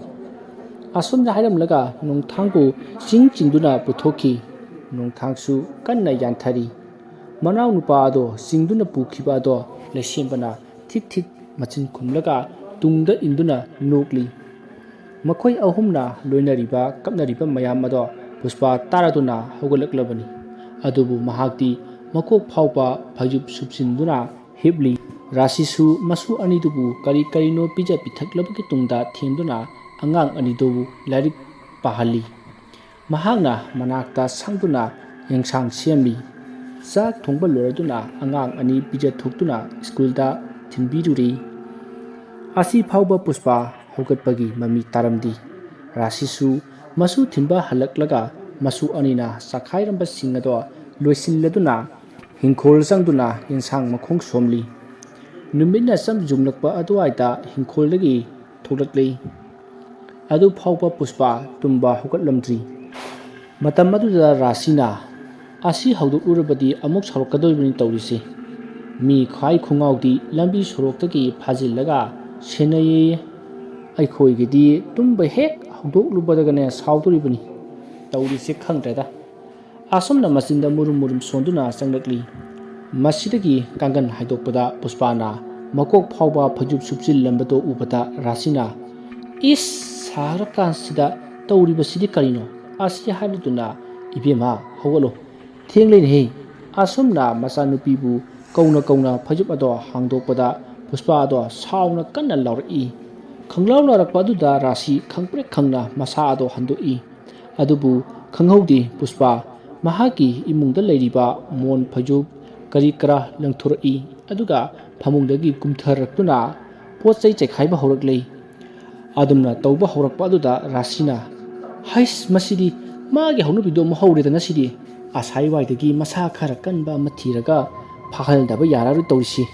ꯑꯁꯨꯝꯅ ꯍꯥꯏꯔꯝꯂꯒ ꯅꯣꯡꯊꯥꯡꯕꯨ ꯆꯤꯡ ꯆꯤꯡꯗꯨꯅ ꯄꯨꯊꯣꯛꯈꯤ꯫ ꯅꯣꯡꯊꯥꯡꯁꯨ ꯀꯟꯅ ꯌꯥꯟꯊꯔꯤ꯫ ꯃꯅꯥꯎꯅꯨꯄꯥ ꯑꯗꯣ ꯆꯤꯡꯗꯨꯅ ꯄꯨꯈꯤꯕ ꯑꯗꯣ ꯂꯩꯁꯦꯝꯕꯅ ꯊꯤꯠ ꯊꯤꯠ ꯃꯆꯤꯟ ꯈꯨꯝꯂꯒ ꯇꯨꯡꯗ ꯏꯟꯗꯨꯅ ꯅꯣꯛꯂꯤ꯫ ꯃꯈꯣꯏ ꯑꯍꯨꯝꯅ ꯂꯣꯏꯅꯔꯤꯕ ꯀꯞꯅꯔꯤꯕ ꯃꯌꯥꯝ ꯑꯗꯣ ꯄꯨꯁꯄꯥ ꯇꯥꯔꯗꯨꯅ ꯍꯧꯒꯠꯂꯛꯂꯕꯅꯤ꯫ ꯑꯗꯨꯕꯨ ꯃꯍꯥꯛꯇꯤ ꯃꯀꯣꯛ ꯐꯥꯎꯕ ꯐꯩꯖꯨꯞ ꯁꯨꯞꯆꯤꯟꯗꯨꯅ ꯍꯤꯞꯂꯤ꯫ ꯔꯥꯁꯤꯁꯨ ꯃꯁꯨ ꯑꯅꯤꯗꯨꯕꯨ ꯀꯔꯤ ꯀꯔꯤꯅꯣ ꯄꯤꯖ ꯄꯤꯊꯛꯂꯕꯒꯤ ꯇꯨꯡꯗ ꯊꯦꯝꯗꯨꯅ ꯑꯉꯥꯡ ꯑꯅꯤꯗꯨꯕꯨ ꯂꯥꯏꯔꯤꯛ ꯄꯥꯍꯜꯂꯤ꯫ ꯃꯍꯥꯛꯅ ꯃꯅꯥꯛꯇ ꯁꯪꯗꯨꯅ ꯌꯦꯟꯁꯥꯡ ꯁꯦꯝꯂꯤ꯫ ꯆꯥꯛ ꯊꯣꯡꯕ ꯂꯣꯏꯔꯗꯨꯅ ꯑꯉꯥꯡ ꯑꯅꯤ ꯄꯤꯖꯊꯣꯛꯇꯨꯅ ꯁ꯭ꯀꯨꯜꯗ ꯊꯤꯟꯕꯤꯔꯨꯔꯤ꯫ ꯑꯁꯤ ꯐꯥꯎꯕ ꯄꯨꯁꯄꯥ ꯍꯧꯒꯠꯄꯒꯤ ꯃꯃꯤ ꯇꯥꯔꯝꯗꯦ꯫ ꯔꯥꯁꯤꯁꯨ ꯃꯁꯨ ꯊꯤꯟꯕ ꯍꯜꯂꯛꯂꯒ ꯃꯁꯨ ꯑꯅꯤꯅ ꯆꯈꯥꯏꯔꯝꯕꯁꯤꯡ ꯑꯗꯣ ꯂꯣꯏꯁꯤꯜꯂꯗꯨꯅ ꯍꯤꯡꯈꯣꯜ ꯆꯪꯗꯨꯅ ꯌꯦꯟꯁꯥꯡ ꯃꯈꯣꯡ ꯁꯣꯝꯂꯤ꯫ ꯅꯨꯃꯤꯠꯅ ꯆꯝ ꯌꯨꯡꯂꯛꯄ ꯑꯗꯨꯋꯥꯏꯗ ꯍꯤꯡꯈꯣꯜꯗꯒꯤ ꯊꯣꯛꯂꯛꯂꯤ꯫ ꯑꯗꯨ ꯐꯥꯎꯕ ꯄꯨꯁꯄꯥ ꯇꯨꯝꯕ ꯍꯧꯒꯠꯂꯝꯗ꯭ꯔꯤ꯫ ꯃꯇꯝ ꯑꯗꯨꯗ ꯔꯥꯁꯤꯅ, "ꯑꯁꯤ ꯍꯧꯗꯣꯛꯂꯨꯔꯕꯗꯤ ꯑꯃꯨꯛ ꯁꯥꯎꯔꯛꯀꯗꯧꯔꯤꯕꯅꯤ ꯇꯧꯔꯤꯁꯤ"꯫ ꯃꯤ ꯈ꯭ꯋꯥꯏ ꯈꯨꯡꯉꯥꯎꯗꯤ ꯂꯝꯕꯤ ꯁꯣꯔꯣꯛꯇꯒꯤ ꯐꯥꯖꯤꯜꯂꯒ ꯁꯦꯟꯅꯩꯌꯦ꯫ ꯑꯩꯈꯣꯏꯒꯤꯗꯤ ꯇꯨꯝꯕ ꯍꯦꯛ ꯍꯧꯗꯣꯛꯂꯨꯕꯗꯒꯅꯦ ꯁꯥꯎꯗꯣꯔꯤꯕꯅꯤ꯫ ꯇꯧꯔꯤꯁꯦ ꯈꯪꯗ꯭ꯔꯦꯗ꯫ ꯑꯁꯨꯝꯅ ꯃꯆꯤꯟꯗ ꯃꯨꯔꯨꯝ ꯃꯨꯔꯨꯝ ꯁꯣꯟꯗꯨꯅ ꯆꯪꯂꯛꯂꯤ꯫ ꯃꯁꯤꯗꯒꯤ ꯀꯥꯡꯒꯟ ꯍꯥꯏꯗꯣꯛꯄꯗ ꯄꯨꯁꯄꯥꯅ ꯃꯀꯣꯛ ꯐꯥꯎꯕ ꯐꯩꯖꯨꯞ ꯁꯨꯞꯆꯤꯜꯂꯝꯕꯗꯣ ꯎꯕꯗ ꯔꯥꯁꯤꯅ, "ꯏꯁ, ꯁꯥꯈ꯭ꯔꯀꯥꯟꯁꯤꯗ ꯇꯧꯔꯤꯕꯁꯤꯗꯤ ꯀꯔꯤꯅꯣ?" ꯑꯁꯤ ꯍꯥꯏꯔꯗꯨꯅ, "ꯏꯕꯦꯝꯃ, ꯍꯧꯒꯠꯂꯣ, ꯊꯦꯡꯂꯦꯅꯦꯍꯦ!" ꯑꯁꯨꯝꯅ ꯃꯆꯥꯅꯨꯄꯤꯕꯨ ꯀꯧꯅ ꯀꯧꯅ ꯐꯩꯖꯨꯞ ꯑꯗꯣ ꯍꯥꯡꯗꯣꯛꯄꯗ ꯄꯨꯁꯄꯥ ꯑꯗꯣ ꯁꯥꯎꯅ ꯀꯟꯅ ꯂꯥꯎꯔꯛꯏ꯫ ꯈꯪꯂꯥꯎ ꯂꯥꯎꯔꯛꯄ ꯑꯗꯨꯗ ꯔꯥꯁꯤ ꯈꯪꯄ꯭ꯔꯦꯛ ꯈꯪꯅ ꯃꯁꯥ ꯑꯗꯣ ꯍꯟꯗꯣꯛꯏ꯫ ꯑꯗꯨꯕꯨ ꯈꯪꯍꯧꯗꯦ ꯄꯨꯁꯄꯥ ꯃꯍꯥꯛꯀꯤ ꯏꯃꯨꯡꯗ ꯂꯩꯔꯤꯕ ꯃꯣꯟ ꯐꯩꯖꯨꯞ ꯀꯔꯤ ꯀꯔꯥ ꯂꯪꯊꯣꯔꯛꯏ꯫ ꯑꯗꯨꯒ ꯐꯃꯨꯡꯗꯒꯤ ꯀꯨꯝꯊꯔꯛꯇꯨꯅ ꯄꯣꯠ ꯆꯩ ꯆꯥꯏꯈꯥꯏꯕ ꯍꯧꯔꯛꯂꯦ꯫ ꯑꯗꯨꯝꯅ ꯇꯧꯕ ꯍꯧꯔꯛꯄ ꯑꯗꯨꯗ ꯔꯥꯁꯤꯅ, "ꯍꯩꯁ, ꯃꯁꯤꯗꯤ ꯃꯥꯒꯤ ꯍꯧꯅꯕꯤꯗꯣ ꯑꯃꯨꯛ ꯍꯧꯔꯦꯗ ꯉꯁꯤꯗꯤ꯫ ꯑꯁꯥꯏꯋꯥꯏꯗꯒꯤ ꯃꯁꯥ ꯈꯔ ꯀꯟꯕ ꯑꯃ ꯊꯤꯔꯒ ꯐꯥꯍꯟꯗꯕ ꯌꯥꯔꯔꯣꯏ ꯇꯧꯔꯤꯁꯤ"꯫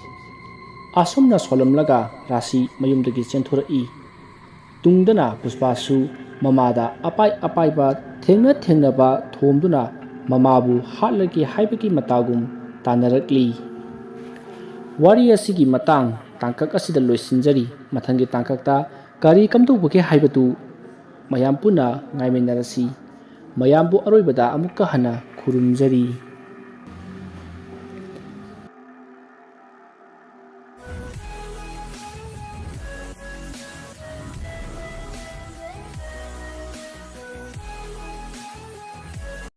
ꯑꯁꯨꯝꯅ ꯁꯣꯜꯂꯝꯂꯒ ꯔꯥꯁꯤ ꯃꯌꯨꯝꯗꯒꯤ ꯆꯦꯟꯊꯣꯔꯛꯏ꯫ ꯇꯨꯡꯗꯅ ꯄꯨꯁꯄꯥꯁꯨ ꯃꯃꯥꯗ ꯑꯄꯥꯏ ꯑꯄꯥꯏꯕ ꯊꯦꯡꯅ ꯊꯦꯡꯅꯕ ꯊꯣꯝꯗꯨꯅ ꯃꯃꯥꯕꯨ ꯍꯥꯠꯂꯒꯦ ꯍꯥꯏꯕꯒꯤ ꯃꯇꯥꯒꯨꯝ ꯇꯥꯟꯅꯔꯛꯂꯤ꯫ ꯋꯥꯔꯤ ꯑꯁꯤꯒꯤ ꯃꯇꯥꯡ ꯇꯥꯡꯀꯛ ꯑꯁꯤꯗ ꯂꯣꯏꯁꯤꯟꯖꯔꯤ꯫ ꯃꯊꯪꯒꯤ ꯇꯥꯡꯀꯛꯇ ꯀꯔꯤ ꯀꯝꯗꯧꯕꯒꯦ ꯍꯥꯏꯕꯗꯨ ꯃꯌꯥꯝ ꯄꯨꯟꯅ ꯉꯥꯏꯃꯤꯟꯅꯔꯁꯤ꯫ ꯃꯌꯥꯝꯕꯨ ꯑꯔꯣꯏꯕꯗ ꯑꯃꯨꯛꯀ ꯍꯟꯅ ꯈꯨꯔꯨꯝꯖꯔꯤ꯫